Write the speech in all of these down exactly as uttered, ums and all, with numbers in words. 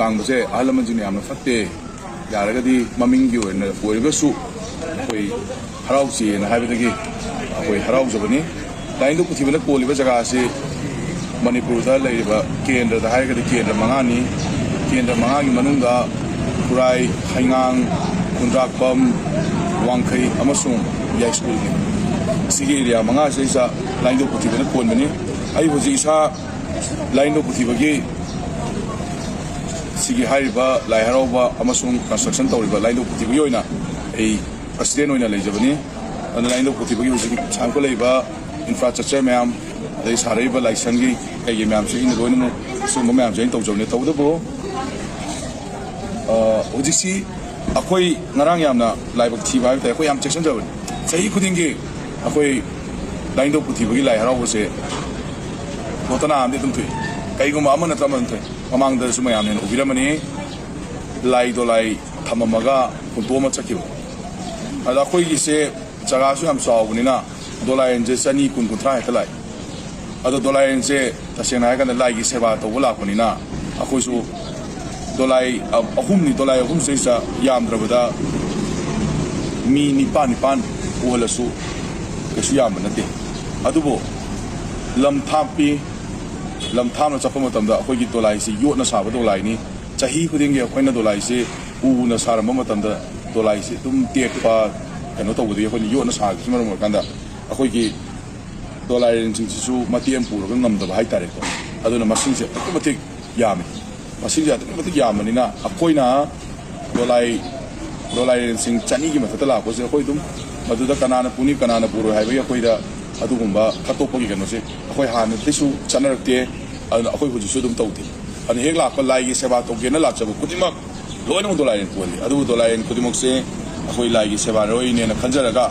ꯍꯥꯡꯕꯁꯦ ꯑꯍꯜ ꯂꯃꯟꯁꯤꯡꯅ ꯌꯥꯝꯅ ꯐꯠꯇꯦ, ꯌꯥꯔꯒꯗꯤ ꯃꯃꯤꯡꯒꯤ ꯑꯣꯏꯅ ꯑꯣꯏꯔꯒꯁꯨ ꯑꯩꯈꯣꯏ ꯍꯔꯥꯎꯁꯤꯅ ꯍꯥꯏꯕꯗꯒꯤ ꯑꯩꯈꯣꯏ ꯍꯔꯥꯎꯖꯕꯅꯤ꯫ ꯂꯥꯏꯅꯤꯡꯊꯧ ꯄꯨꯊꯤꯕꯅ ꯀꯣꯜꯂꯤꯕ ꯖꯒꯥ ꯑꯁꯤ ꯃꯅꯤꯄꯨꯔꯗ ꯂꯩꯔꯤꯕ ꯀꯦꯟꯗ꯭ꯔꯗ ꯍꯥꯏꯔꯒꯗꯤ ꯀꯦꯟꯗ꯭ꯔ ꯃꯉꯥꯅꯤ꯫ ꯀꯦꯟꯗ꯭ꯔ ꯃꯉꯥꯒꯤ ꯃꯅꯨꯡꯗ ꯈꯨꯔꯥꯏ, ꯍꯩꯉꯥꯡ, ꯈꯨꯟꯗ꯭ꯔꯥꯛꯄꯝ, ꯋꯥꯡꯈꯩ ꯑꯃꯁꯨꯡ ꯌꯥꯏꯁ꯭ꯀꯨꯜꯅꯤ꯫ ꯁꯤꯒꯤ ꯑꯦꯔꯤꯌꯥ ꯃꯉꯥꯁꯤꯗꯩꯁꯤꯗ ꯂꯥꯏꯅꯤꯡꯊꯧ ꯄꯨꯊꯤꯕꯅ ꯀꯣꯟꯕꯅꯤ꯫ ꯑꯩ ꯍꯧꯖꯤꯛ ꯏꯁꯥ ꯂꯥꯏꯅꯤꯡꯊꯧ ꯄꯨꯊꯤꯕꯒꯤ ꯁꯤꯒꯤ ꯍꯥꯏꯔꯤꯕ ꯂꯥꯏ ꯍꯔꯥꯎꯕ ꯑꯃꯁꯨꯡ ꯀꯟꯁꯇ꯭ꯔꯛꯁꯟ ꯇꯧꯔꯤꯕ ꯂꯥꯏꯅꯤꯡꯊꯧ ꯄꯨꯊꯤꯕꯒꯤ ꯑꯣꯏꯅ ꯑꯩ ꯄ꯭ꯔꯁꯤꯗꯦꯟ ꯑꯣꯏꯅ ꯂꯩꯖꯕꯅꯤ꯫ ꯑꯗꯨꯅ ꯂꯥꯏꯅꯤꯡꯊꯧ ꯄꯨꯊꯤꯕꯒꯤ ꯍꯧꯖꯤꯛ ꯁꯦꯝꯒꯠꯂꯛꯏꯕ ꯏꯟꯐ꯭ꯔꯥꯁ꯭ꯇ꯭ꯔꯛꯆꯔ ꯃꯌꯥꯝ, ꯑꯗꯩ ꯁꯥꯔꯛꯏꯕ ꯂꯥꯏꯁꯪꯒꯤ ꯀꯩꯒꯤ ꯃꯌꯥꯝꯁꯦ ꯑꯩꯅ ꯂꯣꯏꯅꯃꯛ ꯑꯁꯤꯒꯨꯝꯕ ꯃꯌꯥꯝꯁꯦ ꯑꯩꯅ ꯇꯧꯖꯕꯅꯤ꯫ ꯇꯧꯕꯇꯕꯨ, ꯑ, ꯍꯧꯖꯤꯛꯁꯤ ꯑꯩꯈꯣꯏ ꯉꯔꯥꯡ ꯌꯥꯝꯅ ꯂꯥꯏꯕꯛ ꯊꯤꯕ ꯍꯥꯏꯕ ꯇꯥꯔꯦ, ꯑꯩꯈꯣꯏ ꯌꯥꯝ ꯆꯦꯛꯁꯤꯟꯖꯕꯅꯤ꯫ ꯆꯍꯤ ꯈꯨꯗꯤꯡꯒꯤ ꯑꯩꯈꯣꯏ ꯂꯥꯏꯅꯤꯡꯊꯧ ꯄꯨꯊꯤꯕꯒꯤ ꯂꯥꯏ ꯍꯔꯥꯎꯕꯁꯦ ꯒꯣꯇꯅꯥ ꯑꯃꯗꯤ ꯑꯗꯨꯝ ꯊꯣꯛꯏ, ꯀꯩꯒꯨꯝꯕ ꯑꯃ ꯅꯠꯇ꯭ꯔ ꯑꯃ ꯑꯗꯨꯝ ꯊꯣꯛꯏ꯫ ꯃꯃꯥꯡꯗꯁꯨ ꯃꯌꯥꯝꯅ ꯍꯦꯟꯅ ꯎꯕꯤꯔꯝꯃꯅꯤ, ꯂꯥꯏ ꯗꯣꯂꯥꯏ ꯊꯝꯃꯝꯃꯒ ꯍꯨꯟꯇꯣꯛꯑꯝꯃ ꯆꯠꯈꯤꯕ꯫ ꯑꯗ ꯑꯩꯈꯣꯏꯒꯤꯁꯦ ꯖꯒꯥꯁꯨ ꯌꯥꯝ ꯆꯥꯎꯕꯅꯤꯅ ꯗꯣꯂꯥꯏꯔꯦꯟꯁꯦ ꯆꯅꯤ, ꯀꯨꯟ, ꯀꯨꯟꯊ꯭ꯔꯥ ꯍꯦꯛꯇ ꯂꯥꯛꯏ꯫ ꯑꯗꯣ ꯗꯣꯂꯥꯏꯔꯦꯟꯁꯦ ꯇꯁꯦꯡꯅ ꯍꯥꯏꯔꯀꯥꯟꯗ ꯂꯥꯏꯒꯤ ꯁꯦꯕꯥ ꯇꯧꯕ ꯂꯥꯛꯄꯅꯤꯅ ꯑꯩꯈꯣꯏꯁꯨ ꯗꯣꯂꯥꯏ, ꯑ, ꯑꯍꯨꯝꯅꯤ, ꯗꯣꯂꯥꯏ ꯑꯍꯨꯝꯁꯤꯗꯩꯁꯤꯗ ꯌꯥꯝꯗ꯭ꯔꯕꯗ ꯃꯤ ꯅꯤꯄꯥꯟ ꯅꯤꯄꯥꯟ ꯄꯨꯍꯜꯂꯁꯨ ꯀꯩꯁꯨ ꯌꯥꯝꯕ ꯅꯠꯇꯦ꯫ ꯑꯗꯨꯕꯨ ꯂꯝ ꯊꯥꯞꯄꯤ, ꯂꯝ ꯊꯥꯞꯅ ꯆꯠꯄ ꯃꯇꯝꯗ ꯑꯩꯈꯣꯏꯒꯤ ꯗꯣꯂꯥꯏꯁꯤ ꯌꯣꯠꯅ ꯁꯥꯕ ꯗꯣꯂꯥꯏꯅꯤ꯫ ꯆꯍꯤ ꯈꯨꯗꯤꯡꯒꯤ ꯑꯩꯈꯣꯏꯅ ꯗꯣꯂꯥꯏꯁꯤ ꯎꯅ ꯁꯥꯔꯝꯕ ꯃꯇꯝꯗ ꯗꯣꯂꯥꯏꯁꯤ ꯑꯗꯨꯝ ꯇꯦꯛꯄ, ꯀꯩꯅꯣ ꯇꯧꯕꯗꯒꯤ ꯑꯩꯈꯣꯏꯅ ꯌꯣꯠꯅ ꯁꯥꯕꯁꯤꯅ ꯃꯔꯝ ꯑꯣꯏꯔꯀꯥꯟꯗ ꯑꯩꯈꯣꯏꯒꯤ ꯗꯣꯂꯥꯏꯔꯦꯟꯁꯤꯡꯁꯤꯁꯨ ꯃꯇꯦꯡ ꯄꯨꯔꯒ ꯉꯝꯗꯕ ꯍꯥꯏꯇꯥꯔꯦꯀꯣ꯫ ꯑꯗꯨꯅ ꯃꯁꯤꯡꯁꯦ ꯑꯗꯨꯛꯀꯤ ꯃꯇꯤꯛ ꯌꯥꯝꯃꯤ꯫ ꯃꯁꯤꯡꯁꯦ ꯑꯗꯨꯛꯀꯤ ꯃꯇꯤꯛ ꯌꯥꯝꯕꯅꯤꯅ ꯑꯩꯈꯣꯏꯅ ꯗꯣꯂꯥꯏ, ꯗꯣꯂꯥꯏꯔꯦꯟꯁꯤꯡ ꯆꯅꯤꯒꯤ ꯃꯊꯛꯇ ꯂꯥꯛꯄꯁꯦ ꯑꯩꯈꯣꯏ ꯑꯗꯨꯝ ꯃꯗꯨꯗ ꯀꯅꯥꯅ ꯄꯨꯅꯤ, ꯀꯅꯥꯅ ꯄꯨꯔꯣꯏ ꯍꯥꯏꯕꯒꯤ ꯑꯩꯈꯣꯏꯗ ꯑꯗꯨꯒꯨꯝꯕ ꯈꯠꯇꯣꯛꯄꯒꯤ ꯀꯩꯅꯣꯁꯦ ꯑꯩꯈꯣꯏ ꯍꯥꯟꯅꯗꯒꯤꯁꯨ ꯆꯠꯅꯔꯛꯇꯦ꯫ ꯑꯗꯨꯅ ꯑꯩꯈꯣꯏ ꯍꯧꯖꯤꯛꯁꯨ ꯑꯗꯨꯝ ꯇꯧꯗꯦ꯫ ꯑꯗꯨꯅ ꯍꯦꯛ ꯂꯥꯛꯄ ꯂꯥꯏꯒꯤ ꯁꯦꯕꯥ ꯇꯧꯒꯦꯅ ꯂꯥꯛꯆꯕ ꯈꯨꯗꯤꯡꯃꯛ ꯂꯣꯏꯅꯃꯛ ꯗꯣꯂꯥꯏꯔꯦꯟ ꯄꯨꯍꯜꯂꯤ꯫ ꯑꯗꯨꯕꯨ ꯗꯣꯂꯥꯏꯔꯦꯟ ꯈꯨꯗꯤꯡꯃꯛꯁꯦ ꯑꯩꯈꯣꯏ ꯂꯥꯏꯒꯤ ꯁꯦꯕꯥꯔꯣꯏꯅꯦꯅ ꯈꯟꯖꯔꯒ,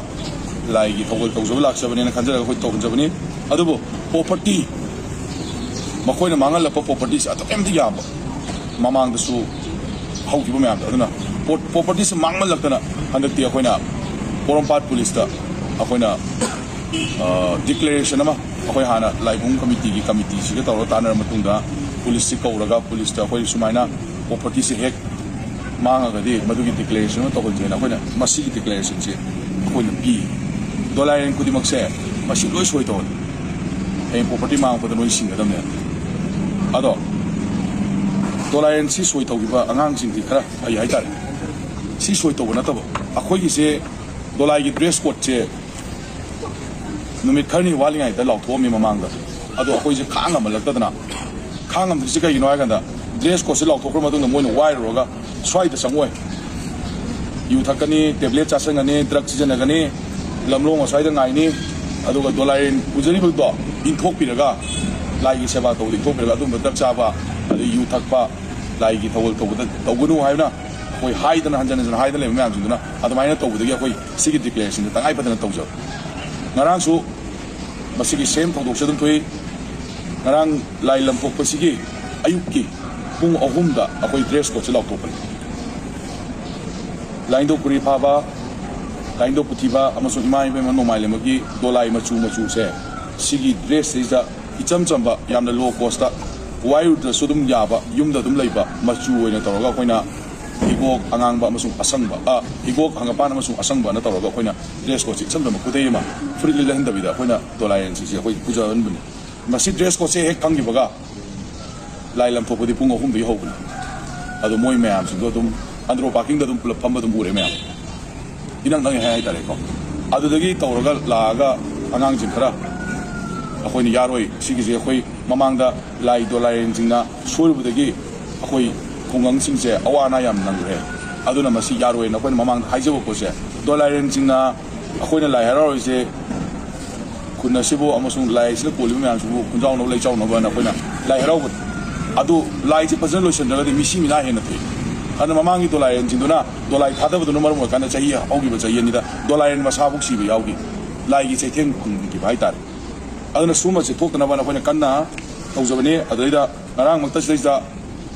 ꯂꯥꯏꯒꯤ ꯊꯧꯒꯜ ꯇꯧꯖꯕ ꯂꯥꯛꯆꯕꯅꯦꯅ ꯈꯟꯖꯔꯒ ꯑꯩꯈꯣꯏ ꯇꯧꯍꯟꯖꯕꯅꯤ꯫ ꯑꯗꯨꯕꯨ ꯄ꯭ꯔꯣꯄꯔꯇꯤ, ꯃꯈꯣꯏꯅ ꯃꯥꯡꯍꯜꯂꯛꯄ ꯄ꯭ꯔꯣꯄꯔꯇꯤꯁꯦ ꯑꯗꯨꯛꯀꯤ ꯃꯇꯤꯛ ꯌꯥꯝꯕ, ꯃꯃꯥꯡꯗꯁꯨ ꯍꯧꯈꯤꯕ ꯃꯌꯥꯝꯗꯣ꯫ ꯑꯗꯨꯅ ꯄ꯭ꯔꯣ-, ꯄ꯭ꯔꯣꯄꯔꯇꯤꯁꯦ ꯃꯥꯡꯃꯜꯂꯛꯇꯅ ꯍꯟꯗꯛꯇꯤ ꯑꯩꯈꯣꯏꯅ ꯄꯣꯔꯣꯝꯄꯥꯠ ꯄꯨꯂꯤꯁꯇ ꯑꯩꯈꯣꯏꯅ, ꯑ, ꯗꯤꯀ꯭ꯂꯦꯔꯦꯁꯟ ꯑꯃ ꯑꯩꯈꯣꯏ ꯍꯥꯟꯅ ꯂꯥꯏꯕꯨꯡ ꯀꯃꯤꯇꯤꯒꯤ ꯀꯃꯤꯇꯤꯁꯤꯒ ꯇꯧꯔꯒ ꯇꯥꯟꯅꯔ ꯃꯇꯨꯡꯗ ꯄꯨꯂꯤꯁꯁꯤ ꯀꯧꯔꯒ ꯄꯨꯂꯤꯁꯇ ꯑꯩꯈꯣꯏ ꯁꯨꯃꯥꯏꯅ ꯄ꯭ꯔꯣꯄꯔꯇꯤꯁꯦ ꯍꯦꯛ ꯃꯥꯡꯉꯒꯗꯤ ꯃꯗꯨꯒꯤ ꯗꯤꯀ꯭ꯂꯦꯔꯦꯁꯟ ꯑꯃ ꯇꯧꯍꯟꯁꯦꯅ ꯑꯩꯈꯣꯏꯅ ꯃꯁꯤꯒꯤ ꯗꯤꯀ꯭ꯂꯦꯔꯦꯁꯟꯁꯦ ꯑꯩꯈꯣꯏꯅ ꯄꯤ꯫ ꯗꯣꯂꯥꯏꯔꯦꯟ ꯈꯨꯗꯤꯡꯃꯛꯁꯦ ꯃꯁꯤ ꯂꯣꯏ ꯁꯣꯏ ꯇꯧꯍꯜꯂꯤ꯫ ꯍꯌꯦꯡ ꯄ꯭ꯔꯣꯄꯔꯇꯤ ꯃꯥꯡꯉꯛꯄꯗ ꯅꯣꯏ ꯁꯤꯡꯒꯗꯕꯅꯦ꯫ ꯑꯗꯣ ꯗꯣꯂꯥꯏꯔꯦꯟ ꯁꯤ ꯁꯣꯏ ꯇꯧꯈꯤꯕ ꯑꯉꯥꯡꯁꯤꯡꯗꯤ ꯈꯔ ꯐꯩ ꯍꯥꯏꯇꯥꯔꯦ꯫ ꯁꯤ ꯁꯣꯏ ꯇꯧꯕ ꯅꯠꯇꯕ ꯑꯩꯈꯣꯏꯒꯤꯁꯦ ꯗꯣꯂꯥꯏꯒꯤ ꯗ꯭ꯔꯦꯁ ꯀꯣꯗꯁꯦ ꯅꯨꯃꯤꯠ ꯈꯔꯅꯤ ꯋꯥꯠꯂꯤꯉꯩꯗ ꯂꯥꯎꯊꯣꯛꯑꯝꯃꯤ ꯃꯃꯥꯡꯗ꯫ ꯑꯗꯣ ꯑꯩꯈꯣꯏꯁꯦ ꯈꯥꯡ ꯉꯝꯍꯜꯂꯛꯇꯗꯅ, ꯈꯥꯡ ꯉꯝꯗ꯭ꯔꯤꯁꯦ ꯀꯩꯒꯤꯅꯣ ꯍꯥꯏ ꯀꯥꯟꯗ ꯗ꯭ꯔꯦꯁ ꯀꯣꯗꯁꯦ ꯂꯥꯎꯊꯣꯛꯈ꯭ꯔ ꯃꯇꯨꯡꯗ ꯃꯣꯏꯅ ꯋꯥꯏꯔꯨꯔꯒ ꯁ꯭ꯋꯥꯏꯗ ꯆꯪꯉꯛꯑꯣꯏ꯫ ꯌꯨ ꯊꯛꯀꯅꯤ, ꯇꯦꯕ꯭ꯂꯦꯠ ꯆꯥꯁꯤꯟꯒꯅꯤ, ꯗ꯭ꯔꯒ ꯁꯤꯖꯤꯟꯅꯒꯅꯤ, ꯂꯝꯂꯣꯡ ꯑꯁ꯭ꯋꯥꯏꯗ ꯉꯥꯏꯅꯤ꯫ ꯑꯗꯨꯒ ꯗꯣꯂꯥꯏꯔꯦꯟ ꯄꯨꯖꯔꯤꯕꯗꯣ ꯏꯟꯊꯣꯛꯄꯤꯔꯒ, ꯂꯥꯏꯒꯤ ꯁꯦꯕꯥ ꯇꯧꯕꯗ ꯏꯟꯊꯣꯛꯄꯤꯔꯒ ꯑꯗꯨꯒꯨꯝꯕ ꯗ꯭ꯔꯒ ꯆꯥꯕ, ꯑꯗꯩ ꯌꯨ ꯊꯛꯄ, ꯂꯥꯏꯒꯤ ꯊꯧꯒꯜ ꯇꯧꯕꯗ ꯇꯧꯒꯅꯨ ꯍꯥꯏꯕꯅ ꯑꯩꯈꯣꯏ ꯍꯥꯏꯗꯅ, ꯍꯟꯖꯟ ꯍꯟꯖꯟ ꯍꯥꯏꯗꯅ ꯂꯩꯕ ꯃꯌꯥꯝꯁꯤꯡꯗꯨꯅ ꯑꯗꯨꯃꯥꯏꯅ ꯇꯧꯕꯗꯒꯤ ꯑꯩꯈꯣꯏ ꯁꯤꯒꯤ ꯗꯤꯀ꯭ꯂꯦꯔꯦꯁꯟꯁꯦ ꯇꯉꯥꯏ ꯐꯗꯅ ꯇꯧꯖꯕ꯫ ꯉꯔꯥꯡꯁꯨ ꯃꯁꯤꯒꯤ ꯁꯦꯝ ꯊꯧꯗꯣꯛꯁꯦ ꯑꯗꯨꯝ ꯊꯣꯛꯏ꯫ ꯉꯔꯥꯡ ꯂꯥꯏ ꯂꯝꯊꯣꯛꯄꯁꯤꯒꯤ ꯑꯌꯨꯛꯀꯤ ꯄꯨꯡ ꯑꯍꯨꯝꯗ ꯑꯩꯈꯣꯏ ꯗ꯭ꯔꯦꯁ ꯀꯣꯗꯁꯦ ꯂꯥꯎꯊꯣꯛꯄꯅꯤ꯫ ꯂꯥꯏꯅꯤꯡꯊꯧ ꯈꯨꯔꯤ ꯐꯥꯕ, ꯂꯥꯏꯅꯤꯡꯊꯧ ꯄꯨꯊꯤꯕ ꯑꯃꯁꯨꯡ ꯏꯃꯥ ꯏꯕꯦꯝꯃ ꯅꯣꯡꯃꯥꯏ ꯂꯩꯃꯒꯤ ꯗꯣꯂꯥꯏ ꯃꯆꯨ ꯃꯆꯨꯁꯦ ꯁꯤꯒꯤ ꯗ꯭ꯔꯦꯁꯁꯤꯗ ꯏꯆꯝ ꯆꯝꯕ, ꯌꯥꯝꯅ ꯂꯣ ꯀꯣꯁꯇ, ꯋꯥꯏꯔꯨꯗ꯭ꯔꯁꯨ ꯑꯗꯨꯝ ꯌꯥꯕ, ꯌꯨꯝꯗ ꯑꯗꯨꯝ ꯂꯩꯕ ꯃꯆꯨ ꯑꯣꯏꯅ ꯇꯧꯔꯒ ꯑꯩꯈꯣꯏꯅ ꯍꯤꯒꯣꯛ ꯑꯉꯥꯡꯕ ꯑꯃꯁꯨꯡ ꯑꯁꯪꯕ, ꯑ, ꯍꯤꯒꯣꯛ ꯍꯪꯒꯄꯥꯟ ꯑꯃꯁꯨꯡ ꯑꯁꯪꯕꯅ ꯇꯧꯔꯒ ꯑꯩꯈꯣꯏꯅ ꯗ꯭ꯔꯦꯁ ꯀꯣꯗꯁꯦ ꯏꯆꯝ ꯆꯝꯕ ꯈꯨꯗꯩ ꯑꯃ, ꯐꯨꯔꯤꯠ ꯂꯤꯠꯍꯟꯗꯕꯤꯗ ꯑꯩꯈꯣꯏꯅ ꯗꯣꯂꯥꯏꯔꯦꯟꯁꯤꯡꯁꯦ ꯑꯩꯈꯣꯏ ꯄꯨꯖꯍꯟꯕꯅꯤ꯫ ꯃꯁꯤ ꯗ꯭ꯔꯦꯁ ꯀꯣꯗꯁꯦ ꯍꯦꯛ ꯈꯪꯈꯤꯕꯒ ꯂꯥꯏ ꯂꯝꯊꯣꯛꯄꯗꯤ ꯄꯨꯡ ꯑꯍꯨꯝꯗꯒꯤ ꯍꯧꯕꯅꯤ꯫ ꯑꯗꯣ ꯃꯣꯏ ꯃꯌꯥꯝꯁꯤꯡꯗꯣ ꯑꯗꯨꯝ ꯑꯟꯗ꯭ꯔꯣ ꯄꯥꯔꯀꯤꯡꯗ ꯑꯗꯨꯝ ꯄꯨꯂꯞ ꯐꯝꯕ ꯑꯗꯨꯝ ꯎꯔꯦ ꯃꯌꯥꯝ꯫ ꯏꯅꯛ ꯅꯛꯑꯦ ꯍꯥꯏ ꯍꯥꯏꯇꯥꯔꯦꯀꯣ꯫ ꯑꯗꯨꯗꯒꯤ ꯇꯧꯔꯒ ꯂꯥꯛꯑꯒ ꯑꯉꯥꯡꯁꯤꯡ ꯈꯔ ꯑꯩꯈꯣꯏꯅ ꯌꯥꯔꯣꯏ, ꯁꯤꯒꯤꯁꯦ ꯑꯩꯈꯣꯏ ꯃꯃꯥꯡꯗ ꯂꯥꯏ ꯗꯣꯂꯥꯏꯔꯦꯟꯁꯤꯡꯅ ꯁꯣꯏꯔꯨꯕꯗꯒꯤ ꯑꯩꯈꯣꯏ ꯈꯨꯡꯒꯪꯁꯤꯡꯁꯦ ꯑꯋꯥ ꯑꯅꯥ ꯌꯥꯝ ꯅꯪꯈ꯭ꯔꯦ꯫ ꯑꯗꯨꯅ ꯃꯁꯤ ꯌꯥꯔꯣꯏꯅ ꯑꯩꯈꯣꯏꯅ ꯃꯃꯥꯡꯗ ꯍꯥꯏꯖꯕ ꯄꯣꯠꯁꯦ, ꯗꯣꯂꯥꯏꯔꯦꯟꯁꯤꯡꯅ ꯑꯩꯈꯣꯏꯅ ꯂꯥꯏ ꯍꯔꯥꯎꯔꯤꯁꯦ ꯈꯨꯟ ꯑꯁꯤꯕꯨ ꯑꯃꯁꯨꯡ ꯂꯥꯏ ꯑꯁꯤꯅ ꯀꯣꯜꯂꯤꯕ ꯃꯌꯥꯝꯁꯤꯕꯨ ꯈꯨꯟꯖꯥꯎꯅꯕ ꯂꯩꯆꯥꯎꯅꯕꯅ ꯑꯩꯈꯣꯏꯅ ꯂꯥꯏ ꯍꯔꯥꯎꯕꯅꯤ꯫ ꯑꯗꯨ ꯂꯥꯏꯁꯦ ꯐꯖꯅ ꯂꯣꯏꯁꯤꯟꯗ꯭ꯔꯒꯗꯤ ꯃꯤꯁꯤ ꯃꯤꯅꯥ ꯍꯦꯟꯅ ꯊꯣꯛꯏ꯫ ꯑꯗꯨꯅ ꯃꯃꯥꯡꯒꯤ ꯗꯣꯂꯥꯏꯔꯦꯟꯁꯤꯡꯗꯨꯅ ꯗꯣꯂꯥꯏ ꯊꯥꯗꯕꯗꯨꯅ ꯃꯔꯝ ꯑꯣꯏꯔꯀꯥꯟꯗ ꯆꯍꯤ, ꯍꯧꯈꯤꯕ ꯆꯍꯤ ꯑꯅꯤꯗ ꯗꯣꯂꯥꯏꯔꯦꯟ ꯃꯁꯥꯐꯧ ꯁꯤꯕ ꯌꯥꯎꯈꯤ꯫ ꯂꯥꯏꯒꯤ ꯆꯩꯊꯦꯡ ꯐꯪꯈꯤꯕ ꯍꯥꯏꯇꯥꯔꯦ꯫ ꯑꯗꯨꯅ ꯁꯨꯝꯕꯁꯦ ꯊꯣꯛꯇꯅꯕ ꯑꯩꯈꯣꯏꯅ ꯀꯟꯅ ꯇꯧꯖꯕꯅꯤ꯫ ꯑꯗꯨꯗꯩꯗ ꯉꯔꯥꯡꯃꯛꯇ ꯁꯤꯗꯩꯗ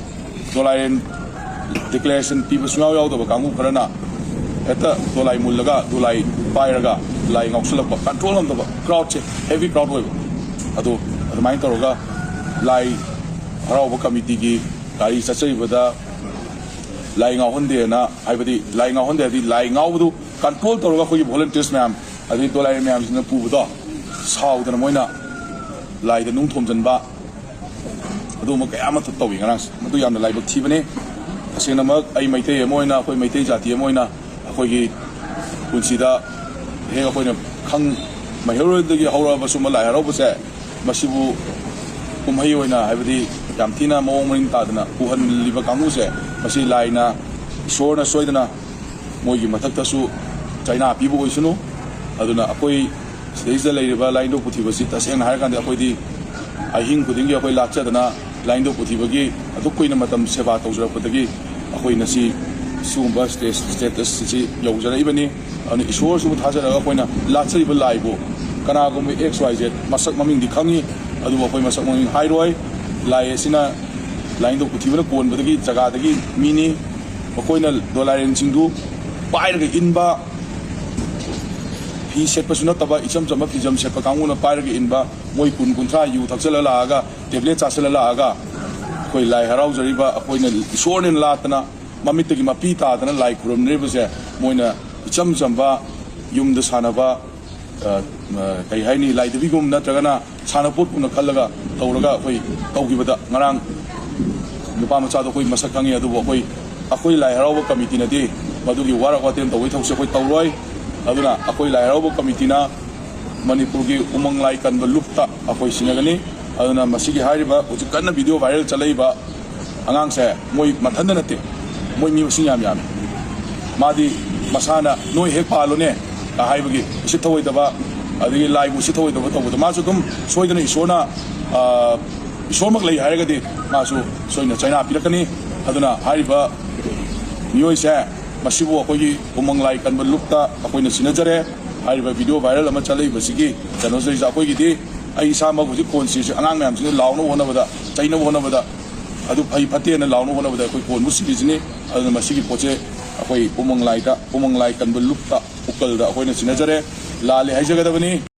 ꯗꯣꯂꯥꯏꯔꯦꯟ ꯗꯤꯀ꯭ꯂꯦꯔꯦꯁꯟ ꯄꯤꯕ ꯁꯨꯡꯌꯥꯎ ꯌꯥꯎꯗꯕ ꯀꯥꯡꯕꯨ ꯈꯔꯅ ꯍꯦꯛꯇ ꯗꯣꯂꯥꯏ ꯃꯨꯜꯂꯒ, ꯗꯣꯂꯥꯏ ꯄꯥꯏꯔꯒ, ꯂꯥꯏ ꯉꯥꯎꯁꯜꯂꯛꯄ, ꯀꯟꯇ꯭ꯔꯣꯜ ꯉꯝꯗꯕ, ꯀ꯭ꯔꯥꯎꯗꯁꯦ ꯍꯦꯚꯤ ꯀ꯭ꯔꯥꯎꯗ ꯑꯣꯏꯕ꯫ ꯑꯗꯣ ꯑꯗꯨꯃꯥꯏꯅ ꯇꯧꯔꯒ ꯂꯥꯏ ꯍꯔꯥꯎꯕ ꯀꯃꯤꯇꯤꯒꯤ ꯒꯥꯔꯤ ꯆꯠꯆꯔꯤꯕꯗ ꯂꯥꯏ ꯉꯥꯎꯍꯟꯗꯦꯅ, ꯍꯥꯏꯕꯗꯤ ꯂꯥꯏ ꯉꯥꯎꯍꯟꯗꯦ ꯍꯥꯏꯕꯗꯤ ꯂꯥꯏ ꯉꯥꯎꯕꯗꯨ ꯀꯟꯇ꯭ꯔꯣꯜ ꯇꯧꯔꯒ ꯑꯩꯈꯣꯏꯒꯤ ꯚꯣꯂꯨꯟꯇꯤꯌꯔꯁ ꯃꯌꯥꯝ ꯑꯗꯩ ꯗꯣꯂꯥꯏ ꯃꯌꯥꯝꯁꯤꯡꯅ ꯄꯨꯕꯗꯣ ꯁꯥꯎꯗꯅ ꯃꯣꯏꯅ ꯂꯥꯏꯗ ꯅꯨꯡ ꯊꯣꯝꯖꯤꯟꯕ, ꯑꯗꯨꯒꯨꯝꯕ ꯀꯌꯥ ꯑꯃ ꯇꯧꯏ ꯉꯔꯥꯡꯁꯦ꯫ ꯃꯗꯨ ꯌꯥꯝꯅ ꯂꯥꯏꯕꯛ ꯊꯤꯕꯅꯤ꯫ ꯇꯁꯦꯡꯅꯃꯛ ꯑꯩ ꯃꯩꯇꯩ ꯑꯃ ꯑꯣꯏꯅ, ꯑꯩꯈꯣꯏ ꯃꯩꯇꯩ ꯖꯥꯇꯤ ꯑꯃ ꯑꯣꯏꯅ ꯑꯩꯈꯣꯏꯒꯤ ꯄꯨꯟꯁꯤꯗ ꯍꯦꯛ ꯑꯩꯈꯣꯏꯅ ꯈꯪ ꯃꯩꯍꯧꯔꯣꯟꯗꯒꯤ ꯍꯧꯔꯛꯑꯕ ꯁꯨꯝꯕ ꯂꯥꯏ ꯍꯔꯥꯎꯕꯁꯦ, ꯃꯁꯤꯕꯨ ꯀꯨꯝꯍꯩ ꯑꯣꯏꯅ, ꯍꯥꯏꯕꯗꯤ ꯌꯥꯝ ꯊꯤꯅ ꯃꯑꯣꯡ ꯃꯔꯤꯟ ꯇꯥꯗꯅ ꯎꯍꯜꯂꯤꯕ ꯀꯥꯡꯕꯨꯁꯦ, ꯃꯁꯤ ꯂꯥꯏꯅ, ꯏꯁꯣꯔꯅ ꯁꯣꯏꯗꯅ ꯃꯣꯏꯒꯤ ꯃꯊꯛꯇꯁꯨ ꯆꯩꯅꯥ ꯄꯤꯕ ꯑꯣꯏꯁꯅꯨ꯫ ꯑꯗꯨꯅ ꯑꯩꯈꯣꯏ ꯁꯤꯗꯩꯁꯤꯗ ꯂꯩꯔꯤꯕ ꯂꯥꯏꯅꯤꯡꯊꯧ ꯄꯨꯊꯤꯕꯁꯤ ꯇꯁꯦꯡꯅ ꯍꯥꯏꯔꯀꯥꯟꯗ ꯑꯩꯈꯣꯏꯗꯤ ꯑꯍꯤꯡ ꯈꯨꯗꯤꯡꯒꯤ ꯑꯩꯈꯣꯏ ꯂꯥꯠꯆꯗꯅ ꯂꯥꯏꯅꯤꯡꯊꯧ ꯄꯨꯊꯤꯕꯒꯤ ꯑꯗꯨꯛ ꯀꯨꯏꯅ ꯃꯇꯝ ꯁꯦꯕꯥ ꯇꯧꯖꯔꯛꯄꯗꯒꯤ ꯑꯩꯈꯣꯏ ꯉꯁꯤ ꯁꯤꯒꯨꯝꯕ ꯁ꯭ꯇꯦꯖ, ꯁ꯭ꯇꯦꯇꯁ ꯑꯁꯤ ꯌꯧꯖꯔꯛꯏꯕꯅꯤ꯫ ꯑꯗꯨꯅ ꯏꯁꯣꯔꯁꯤꯕꯨ ꯊꯥꯖꯔꯒ ꯑꯩꯈꯣꯏꯅ ꯂꯥꯠꯆꯔꯤꯕ ꯂꯥꯏꯕꯨ ꯀꯅꯥꯒꯨꯝꯕ ꯑꯦꯛꯁ ꯋꯥꯏ ꯖꯦꯠ ꯃꯁꯛ ꯃꯃꯤꯡꯗꯤ ꯈꯪꯉꯤ, ꯑꯗꯨꯕꯨ ꯑꯩꯈꯣꯏ ꯃꯁꯛ ꯃꯃꯤꯡ ꯍꯥꯏꯔꯣꯏ꯫ ꯂꯥꯏ ꯑꯁꯤꯅ ꯂꯥꯏꯅꯤꯡꯊꯧ ꯄꯨꯊꯤꯕꯅ ꯀꯣꯟꯕꯗꯒꯤ ꯖꯒꯥꯗꯒꯤ ꯃꯤꯅꯤ꯫ ꯃꯈꯣꯏꯅ ꯗꯣꯂꯥꯏꯔꯦꯟꯁꯤꯡꯗꯨ ꯄꯥꯏꯔꯒ ꯏꯟꯕ, ꯐꯤ ꯁꯦꯠꯄꯁꯨ ꯅꯠꯇꯕ ꯏꯆꯝ ꯆꯝꯕ ꯐꯤꯖꯝ ꯁꯦꯠꯄ ꯀꯥꯡꯕꯨꯅ ꯄꯥꯏꯔꯒ ꯏꯟꯕ, ꯃꯣꯏ ꯀꯨꯟ ꯀꯨꯟꯊ꯭ꯔꯥ ꯌꯨ ꯊꯛꯆꯜꯂ ꯂꯥꯛꯑꯒ, ꯇꯦꯕ꯭ꯂꯦꯠ ꯆꯥꯁꯤꯜꯂ ꯂꯥꯛꯑꯒ, ꯑꯩꯈꯣꯏ ꯂꯥꯏ ꯍꯔꯥꯎꯖꯔꯤꯕ ꯑꯩꯈꯣꯏꯅ ꯏꯁꯣꯔꯅꯦꯅ ꯂꯥꯠꯇꯅ ꯃꯃꯤꯠꯇꯒꯤ ꯃꯄꯤ ꯇꯥꯗꯅ ꯂꯥꯏ ꯈꯨꯔꯨꯝꯅꯔꯤꯕꯁꯦ ꯃꯣꯏꯅ ꯏꯆꯝ ꯆꯝꯕ ꯌꯨꯝꯗ ꯁꯥꯟꯅꯕ, ꯑ, ꯑ, ꯀꯩ ꯍꯥꯏꯅꯤ, ꯂꯥꯏꯙꯕꯤꯒꯨꯝ ꯅꯠꯇ꯭ꯔꯒꯅ ꯁꯥꯟꯅꯄꯣꯠꯀꯨꯝꯅ ꯈꯜꯂꯒ ꯇꯧꯔꯒ ꯑꯩꯈꯣꯏ ꯇꯧꯈꯤꯕꯗ ꯉꯔꯥꯡ ꯅꯨꯄꯥ ꯃꯆꯥꯗꯣ ꯑꯩꯈꯣꯏ ꯃꯁꯛ ꯈꯪꯉꯤ, ꯑꯗꯨꯕꯨ ꯑꯩꯈꯣꯏ, ꯑꯩꯈꯣꯏ ꯂꯥꯏ ꯍꯔꯥꯎꯕ ꯀꯃꯤꯇꯤꯅꯗꯤ ꯃꯗꯨꯒꯤ ꯋꯥꯔꯛ ꯋꯥꯇꯦꯝ ꯇꯧꯕꯒꯤ ꯊꯕꯛꯁꯦ ꯑꯩꯈꯣꯏ ꯇꯧꯔꯣꯏ꯫ ꯑꯗꯨꯅ ꯑꯩꯈꯣꯏ ꯂꯥꯏ ꯍꯔꯥꯎꯕ ꯀꯃꯤꯇꯤꯅ ꯃꯅꯤꯄꯨꯔꯒꯤ ꯎꯃꯪ ꯂꯥꯏ ꯀꯟꯕ ꯂꯨꯞꯇ ꯑꯩꯈꯣꯏ ꯁꯤꯟꯅꯒꯅꯤ꯫ ꯑꯗꯨꯅ ꯃꯁꯤꯒꯤ ꯍꯥꯏꯔꯤꯕ ꯍꯧꯖꯤꯛ ꯀꯟꯅ ꯚꯤꯗꯤꯑꯣ ꯚꯥꯏꯔꯦꯜ ꯆꯠꯂꯛꯏꯕ ꯑꯉꯥꯡꯁꯦ ꯃꯣꯏ ꯃꯊꯟꯇ ꯅꯠꯇꯦ, ꯃꯣꯏ ꯃꯤ ꯃꯁꯤꯡ ꯌꯥꯝ ꯌꯥꯝꯃꯤ꯫ ꯃꯥꯗꯤ ꯃꯁꯥꯅ "ꯅꯣꯏ ꯍꯦꯛ ꯄꯥꯜꯂꯨꯅꯦ" ꯍꯥꯏꯕꯒꯤ ꯎꯁꯤꯠ ꯊꯑꯣꯏꯗꯕ, ꯑꯗꯒꯤ ꯂꯥꯏꯕꯨ ꯎꯁꯤꯠ ꯊꯑꯣꯏꯗꯕ ꯇꯧꯕꯗꯣ ꯃꯥꯁꯨ ꯑꯗꯨꯝ ꯁꯣꯏꯗꯅ ꯏꯁꯣꯔꯅ, ꯑ, ꯏꯁꯣꯔꯃꯛ ꯂꯩ ꯍꯥꯏꯔꯒꯗꯤ ꯃꯥꯁꯨ ꯁꯣꯏꯗꯅ ꯆꯩꯅꯥ ꯄꯤꯔꯛꯀꯅꯤ꯫ ꯑꯗꯨꯅ ꯍꯥꯏꯔꯤꯕ ꯃꯤꯑꯣꯏꯁꯦ, ꯃꯁꯤꯕꯨ ꯑꯩꯈꯣꯏꯒꯤ ꯎꯃꯪ ꯂꯥꯏ ꯀꯟꯕ ꯂꯨꯞꯇ ꯑꯩꯈꯣꯏꯅ ꯁꯤꯟꯅꯖꯔꯦ꯫ ꯍꯥꯏꯔꯤꯕ ꯚꯤꯗꯤꯑꯣ ꯚꯥꯏꯔꯦꯜ ꯑꯃ ꯆꯠꯂꯛꯏꯕꯁꯤꯒꯤ ꯀꯩꯅꯣꯁꯤꯗꯩꯁꯤꯗ ꯑꯩꯈꯣꯏꯒꯤꯗꯤ, ꯑꯩ ꯏꯁꯥꯃꯛ ꯍꯧꯖꯤꯛ ꯀꯣꯟ ꯁꯤꯔꯤꯁꯦ ꯑꯉꯥꯡ ꯃꯌꯥꯝꯁꯤꯅ ꯂꯥꯎꯅꯕ ꯍꯣꯠꯅꯕꯗ, ꯆꯩꯅꯕ ꯍꯣꯠꯅꯕꯗ, ꯑꯗꯨ ꯐꯩ ꯐꯠꯇꯦꯅ ꯂꯥꯎꯅꯕ ꯍꯣꯠꯅꯕꯗ ꯑꯩꯈꯣꯏ ꯀꯣꯟꯕꯨ ꯁꯤꯔꯤꯁꯤꯅꯤ꯫ ꯑꯗꯨꯅ ꯃꯁꯤꯒꯤ ꯄꯣꯠꯁꯦ ꯑꯩꯈꯣꯏ ꯎꯃꯪ ꯂꯥꯏꯗ, ꯎꯃꯪ ꯂꯥꯏ ꯀꯟꯕ ꯂꯨꯞꯇ, ꯎꯀꯜꯗ ꯑꯩꯈꯣꯏꯅ ꯁꯤꯟꯅꯖꯔꯦ꯫ ꯂꯥꯜꯂꯦ ꯍꯥꯏꯖꯒꯗꯕꯅꯤ꯫